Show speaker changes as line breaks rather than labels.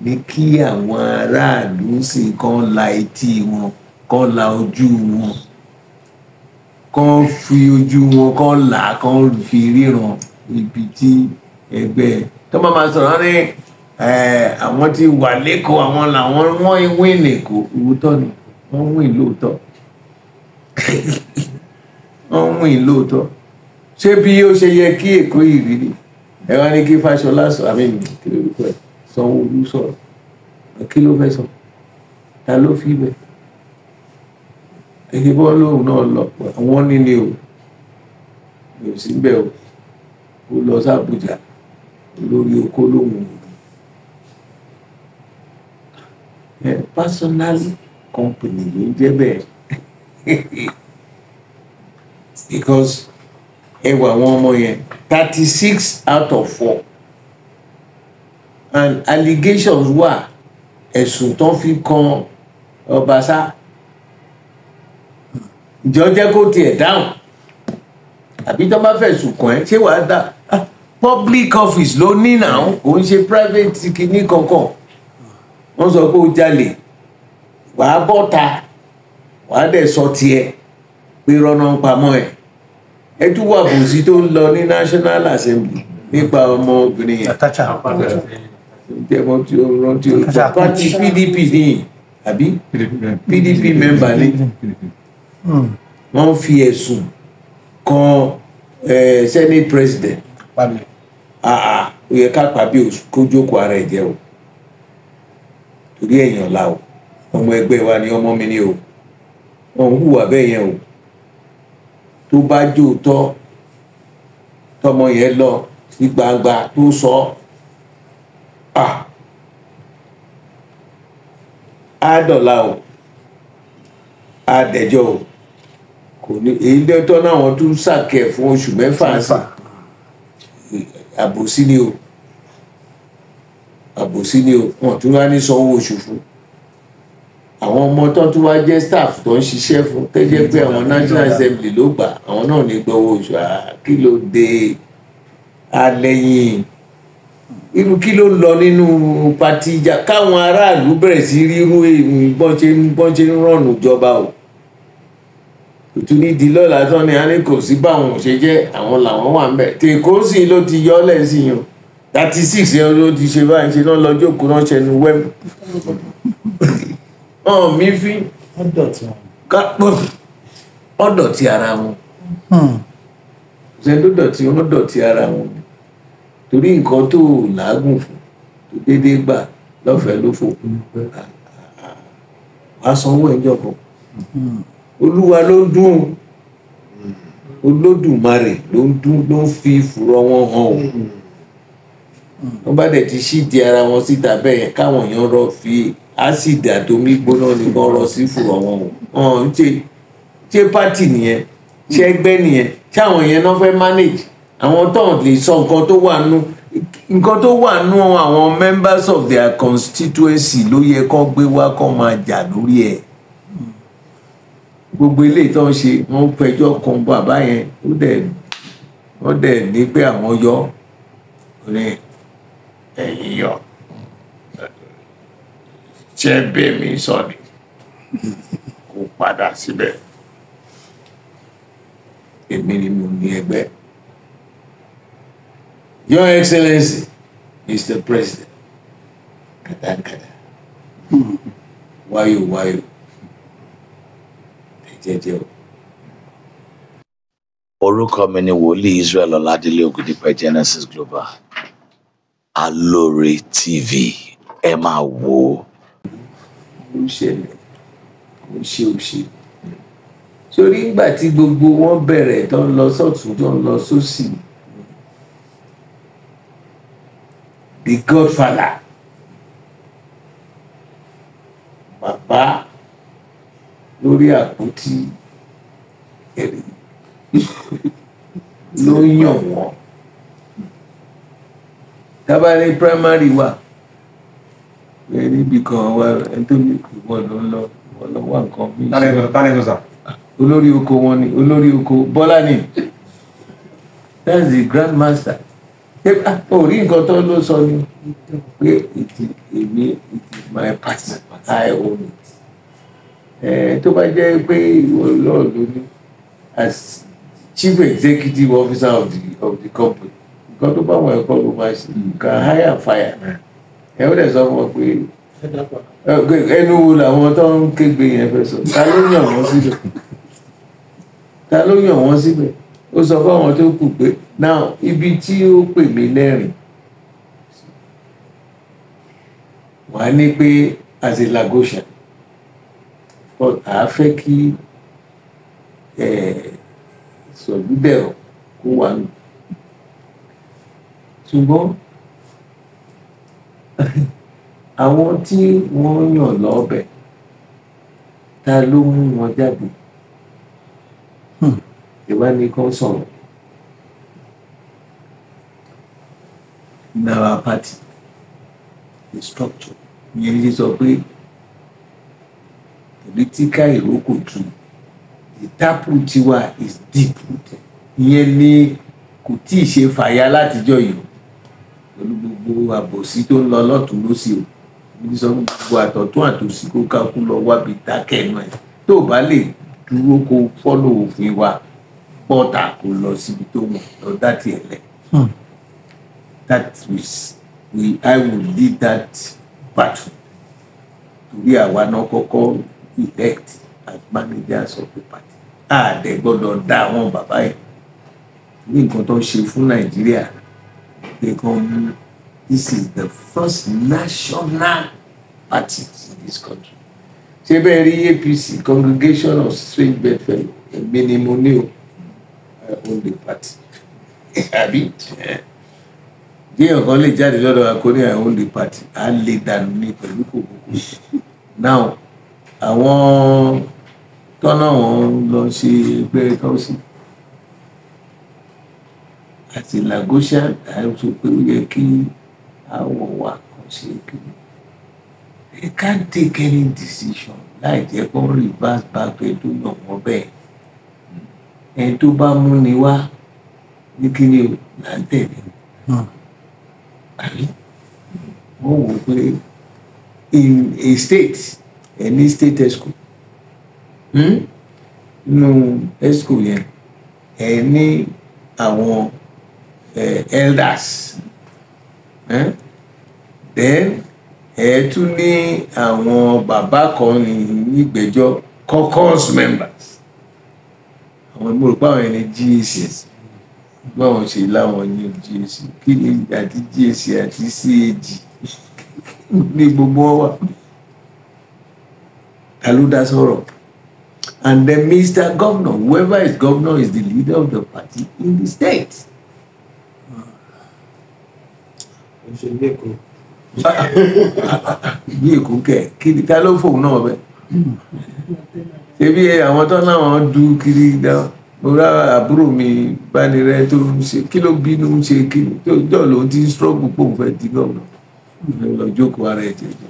Ní kí àwọn aráàlú sì kàn la etí wọn, kàn la ojú wọn, kàn fi ojú wọn, kàn là á, kàn fi ríran ibi tí ẹgbẹ́ tó máa ma sọ̀rọ̀ ní àwọn tí wà lẹ́kọ̀ọ́, àwọn làwọn wọ́n win Èkó. Òótọ́ ni wọ́n win lóòótọ́, wọ́n win lóòótọ́. Ṣé bí ó ṣe yẹ kí Èkó yìí rí ni? Ẹ wá ní kí Fáṣọlá sọ, àmì kí ló kọ ẹ, Sanwó-Olú sọ̀rọ̀, kí ló fẹ́ sọ? Ta ló fi bẹ̀? Ẹ̀yìn bọ́ lóhùn náà lọ, wọ́n ní ni o, mi ò sí bẹ́ẹ̀ o. Ó lọ sí Àbújá lórí oko lóhùn ẹ. Personal company ló ń jẹ́ bẹ́ẹ̀, because ẹ wà, àwọn ọmọ yẹn, 36 out of 4, and allegations wà, ẹ̀sùn tó fi kan Ọbaṣá. Ìjọ jẹ́ kó tiẹ̀ dáhùn, àbí tó bá fẹ̀sùn kàn ẹ́, ṣé wàá dá? Public office ló ní náà, kò ń ṣe private kinní kankan. Wọ́n sọ pé ó jalè, wàá bọ́ta, wàá dẹ̀ sọ tiẹ̀ pé rọ́nà ń pamọ́ ẹ̀. Ẹ tún wà bòsí tó ń lọ ní National Assembly nípa ọmọbìnrin yẹn.
Atacha.
Jẹ́mọ́ tí ó rántí ó party PDP ní, àbí PDP member ní. Wọ́n fi ẹ̀sùn kan Senate President. Ó yẹ ká pàbí kó jókòó ara ẹ̀ jẹ́ o, torí èèyàn la o, ọmọ ẹgbẹ́ wa ni, ọmọ mi ni o. Wọn ń hùwà bẹ́ẹ̀ yẹn o. Tó bá jó tọ́ tọmọ yẹn lọ sí gbangba tó sọ, ah, á dọ̀la o, á dẹjọ́ o. Kò ní èyí dẹ́tọ́ náà, wọ́n tún sàkẹ́ fún oṣù 6 sí. Àbòsí ni o, àbòsí ni o. Wọ́n tún wá ní sanwó oṣù fún àwọn ọmọ tó tún wá jẹ́ staff tó ń ṣiṣẹ́ fún, tẹ́jẹ́ pé àwọn National Assembly ló gbà, àwọn náà ní gbowó oṣù. Kí ló dé alẹ́yìn irú? Kí ló ń lọ nínú party ìjà káwọn aráàlú bẹ̀rẹ̀ sí rírú èmi bọ́n ṣe ń rọ̀nù ìjọba o? Kò tún ní di lọ́la tán ni a ní kò sí báwọn ò ṣe jẹ́, àwọn làwọn wà ń bẹ̀. Tèkó sì ló ti yọ ọ́ lẹ́sìn yìí o, 36 yẹn ló ti ṣe báyìí, ṣe náà lọ jókòó náà ṣẹnu wẹ́mù ọ̀n mi fi ọ̀dọ̀tí ara wọn. Ṣe ló dọ̀tí wọn, dọ̀tí ara wọn, torí nǹkan tó làágùn fún, tó déédéé gbà lọ́fẹ̀ẹ́ ló fò, wàá sanwó ẹjọ́ kan. Olúwa ló ń dún, Olódùmarè ló ń dún, ló ń fi fùrọ̀ wọn hàn o. Wọ́n bá dẹ̀ ti ṣídi ara wọn síta bẹ́ẹ̀ yẹn, káwọn èèyàn rọ fi ásìdì àtomi gbóná nìkan rọ sí fùrọ̀ wọn o. Wọn ń ṣe party nìyẹn? Ṣé ẹgbẹ́ nìyẹn? Ṣé àwọn yẹn náà fẹ́ manage àwọn tó lè sọ nǹkan tó wà nú, nǹkan tó wà nú àwọn members of their constituency ló yẹ kán gbé wá, kán máa jà lórí ẹ̀? Gbogbo eléyìí tó ń ṣe, wọ́n fẹjọ́ kan bàbá yẹn, ó dẹ̀ wọ́n dẹ̀ ní pé àwọn yọ ní ẹ̀yìn yọ. Ṣé bẹ́ẹ̀ mi sọ ni kó padà síbẹ̀? Èmi ni mo ní ẹgbẹ́. Your Excellency, Mr. President, kàtàkàtà, wáyò wáyò, ẹ jẹ́jẹ́ o.
Orúkọ mi ni Wòlíì Israel Ọládélé Ògúndípẹ̀, Genesis Global. Alóore TV, ẹ máa wò ó.
Ó ń ṣẹlẹ̀, kò ń ṣe òṣèlú sórí. Ìgbà tí gbogbo wọn bẹ̀rẹ̀ tó ń lọ sọ́tún, tó ń lọ sósì, the Godfather, bàbá lórí àpótí ẹ̀rí ló ń yàn wọ́n. Tábàlẹ̀ primary wà ẹ níbi kan wá, ẹni tó ní ìwọ ló ń lọ, ìwọ lọ wá nǹkan bí.
Tálẹ̀ sọ sà.
Olórí oko wọn ni, olórí oko Bọ́lá ni. That's the grand master. Ó rí nǹkan tó ló sọ ni pé it is èmi, it is my party, I own it. Tó bá jẹ́ pé ìwọ lọ́ọ̀ ló ní as chief executive officer of the company, nǹkan tó bá wọn ẹ̀kọ́ ló máa ṣe. You can hire and fire. Ẹ ó dẹ̀ sọ fún ọ pé ẹnu wo làwọn tó ń kégbe yẹn fẹ́ sọ? Ta ló yàn wọ́n síbẹ̀? Ta ló yàn wọ́n síbẹ̀? Ó sọ fáwọn tó kù pé now, ibi tí ó pè mí lẹ́rìn wàá ní pé as a Lagosian, à á fẹ́ kí sọ̀lúdẹ̀rọ̀ kó wà nù, ṣùgbọ́n àwọn tí wọ́n yàn lọ́bẹ̀, ta ló mú wọn jáde? Ìwà ni kàn sọ̀rọ̀. In our party, the structure ìyẹn ní sọ pé political ìrókò tree, the taproot tiwa is deep rooted. Ìyẹn ní kò tí ì ṣe fàya látijọ́ yìí o, pẹ̀lú gbogbo àbòsí tó ń lọ lọ́tún lọ́sì o. Èmi sọ fún gbogbo àtọ̀tún àtòsí, kó kákú lọ wábi dákẹ́ ẹnu ẹ̀. Tó o bá lè dúró kó follow òfin wa, bọ́tà kó lọ síbi tó wọ̀n lọ dá tiẹ̀ lẹ̀. That is we I will lead that battle, torí àwa náà kọ́kọ́ elect as managers of the party. A dẹ̀ gbọ́dọ̀ dá àwọn bàbá yẹn ní nǹkan tó ń ṣe fún Nàìjíríà pé kàn mú. This is the first national party in this country. Ṣé bẹ́ẹ̀ rí APC, Congregation of Strange Bedfellow? Èmi ni mo ní o. I own the party, àbí bí èèyàn kan lè jáde lọ́dọ̀ wa kó ní "I own the party", á lè dànù ní pẹ̀lú kòkòkò. Now, àwọn tọ́nà wọn lọ ṣe ẹgbẹ́ council àti Lagosian, àìsàn pé ó yẹ kí àwọn wà kan ṣe kí they can't take any decision láì jẹ́ kó reverse back pé tó yàn wọ́n bẹ́ẹ̀. Ẹni tó bá mú ni wá ní kíni o là ń tẹ̀lé, àbí wọ́n wò pé in a state, any state exco, Nínú exco yẹn, ẹ ní àwọn elders, eh? Then ẹ tún ní àwọn bàbá kan ní nígbẹ́jọ́, caucus members. Àwọn mo rò pé àwọn ẹni GAC, báwọn ṣe láwọn ní GAC, kí ni àti GAC àti CAG ní gbogbo wọn wà. Ta ló dá sọ̀rọ̀? And then Mr. Governor, whoever is governor, is the leader of the party in the state.
Òṣèlú Èkó.
Bí Èkó kẹ, kí ni ta ló fòun náà bẹ? Ṣebí àwọn tó láwọn du kiri dá. Mo rá àbúrò mi Bánirẹ tó ń ṣe, kí ló bínú ń ṣe, kí tó jọ lòun ti ń struggle pò ń fẹ́ di gómìnà, lọ jókòó ara ẹ̀ jẹjẹ.